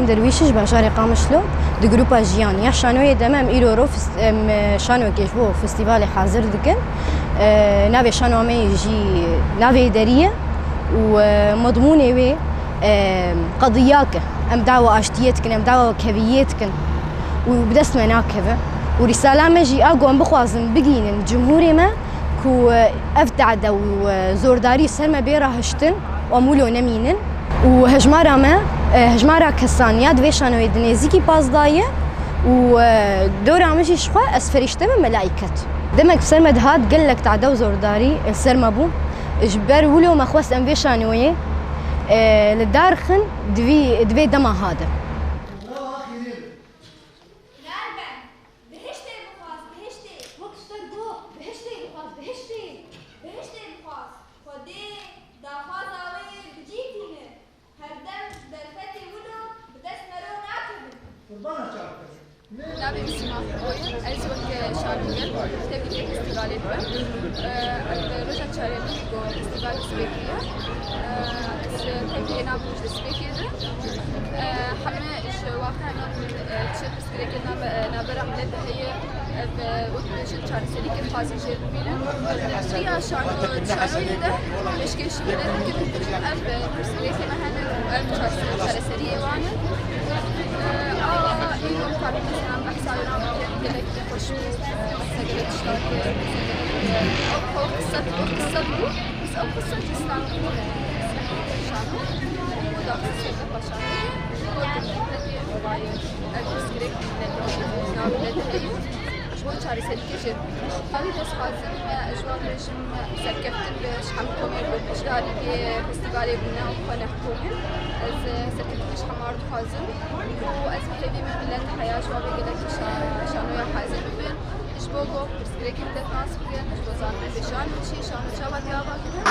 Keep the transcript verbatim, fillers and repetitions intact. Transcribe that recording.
Derwîşî ji bajarê Qamişlo, di grupa Jiyan ya şanoyê de me, em îro ro fis-, em, e, şanokê ji bo festîvalê hazir dikin. E, navê şanoya me yê jî navê derî ye û, e, medmûnê wê, e, qediyak e. Em dawa aştiyê dikin, em dawa keviyê dikin û bi dest me nakeve. Û rîsala me jî a ku em bixwazin bigihînin cumhûrê me ku, e, ev tade û, e, zordarî ser me bê rahiştin û em wilo nemînin. Û hejmara me, e, hejmara kesan ya di vê şanoyê di nêzîkî pazdeh ye û, e, dora min jî ji xwe ez ferîşte me, melaiket. Demek ser me dihat gelek tade û zordarî li ser me bû. Ji ber wilo me xwest em vê şanoyê, e, li dar xin di vî, di vê dema ha de. Nerben, bihiştê bixwaz, bihiştê. Wek ji te got, bihiştê bixwaz, bihiştê. Bihiştê bixwaz. Xwedê daxwaza wê bi cî tîne. Herdem derfetê wilo bi dest mero nakevin. Qurbana çavkir. Navê min Sîma Xweboye, ez wek şaroger tevlî festîvalê dibim. Ev roja çaremîn ku festîval destpê kiriye. Ez tevlî nav roj destpêkê de. Heme ji wexta hema ku çi pirsgirêkên nav-, navbera milet de heye, ev wek bêjin çareserî kir, dixwazin jê re bibînin. Riya şano-, şanoyê de pêşkêşî milet dikin, ev pirsgirêkê me hene û ev çarese-, çareseriyê wan e. A, îro karin mesela behsa wê re bikin, gelek xweş bû, behsa gelek tiştan kir, ew qisa, ew qisa bû, bes ew qisa cî îslam şano û daxist ser defa şanoyê, got miletê milayê, ev pirsgirêk miletê, nav miletê heye. Ji bo çareserîkê jê re bibînin. Ew ê dest dixwazim, ji wan bêjim, serkeftin be, ji hemû komên ku beşdarî vê festîvalê bûne û xwe nexkomin. Ez, e, serkeftinê ji hemû re dixwazim û ez bi hêvî me milet heya ji wan vê gelekî şa-, şanoya hazir bibin. Ji bo ku pirsgirêkê milet nas bikin, ji bo zanîn vê şano çi, şano çawa diya va kirin.